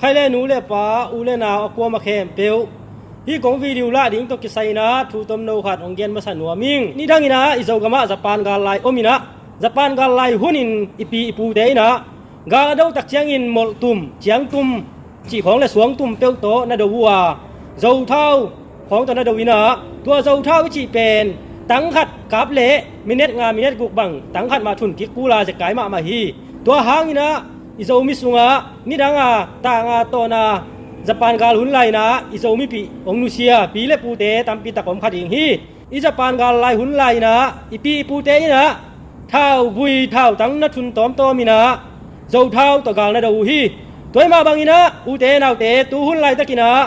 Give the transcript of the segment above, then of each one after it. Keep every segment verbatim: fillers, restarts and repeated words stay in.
Khai le nu le pa, u le nau a kuama khempeuh, hih kong video lah ding tawh kisai inah thu tomno khat hong gen masa nuam ing. Nidang inah i Zogam ah Japan gal lai om inah, Japan gal lai hunin i pi i pute inah gal a do tak ciangin molhtum, ciangtum cih khawng le suangtum peuh tawh na do uh a, zothau khawng tawh na do inah, tua zothau i cih pen tang khat kap leh minute nga minute guk bang tang khat mah thun kik kul a zekai mahmah hi. Tua hang inah i Zomi sungah nidang a tang a tawn a Japan gal hun lai inah i Zomipih hong nusia pi le pute tampi tak om kha ding hi. I Japan gal lai hun lai inah i pi i pute inah thau vui thau tang na thun tawmtawm inah zothau tawh gal na do uh hi. Tua hi mah bang inah ute naute, tu hun laitak inah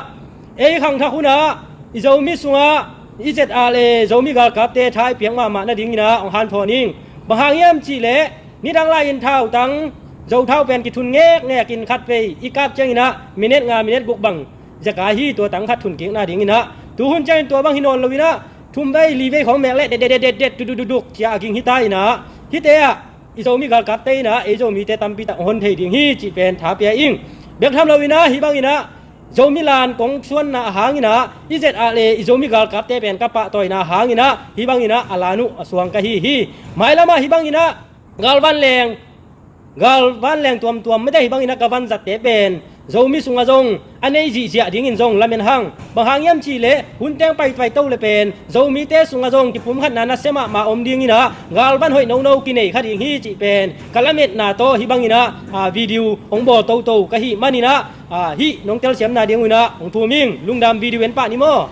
ei khangthak hun ah i Zomi sungah i Z R A Zomi galkapte tha i piak mahmah nading inah hong hanthawn ing. Bang hang hiam cih leh nidang lai in thau tang zothau pen kithun ngekngek in khatvei i kap ciang inah minute nga minute guk bang zekai hi, tua tang khat thun kik nading inah. Tu hun ciangin tua bang hi nawn lo inah thum vei li vei khawng mek leh det det det det dudududuk cia a ging hi ta inah, hihte ah i Zomi galkapte inah ei Zomite tampi tak hon thei ding hi cih pen tha pia ing. Bek tham lo inah hih bang inah Zomi lan kong suanna a hang inah i Z R A i Zomi galkapte pen ka pahtawina a hang inah hih bang inah a lan uh a suang ka hi hi. Mailam ah hih bang inah galvan leng, galvan leng tuamtuam mite hih bang inah ka vanzatte pen Zomi sungah zong a nei zihziah dingin zong lamen hang. Bang hang hiam cih leh hun teng paituai to le pen Zomite sungah zong kipumkhatna nasia mahmah om ding inah galvan hoih nono kinei kha ding hi cih pen ka lametna tawh hih bang inah, a, video hong bawl toto ka hih man inah, a, hih nong telsiamna ding uh inah hong thum ing. Lungdam, video en pah ni maw.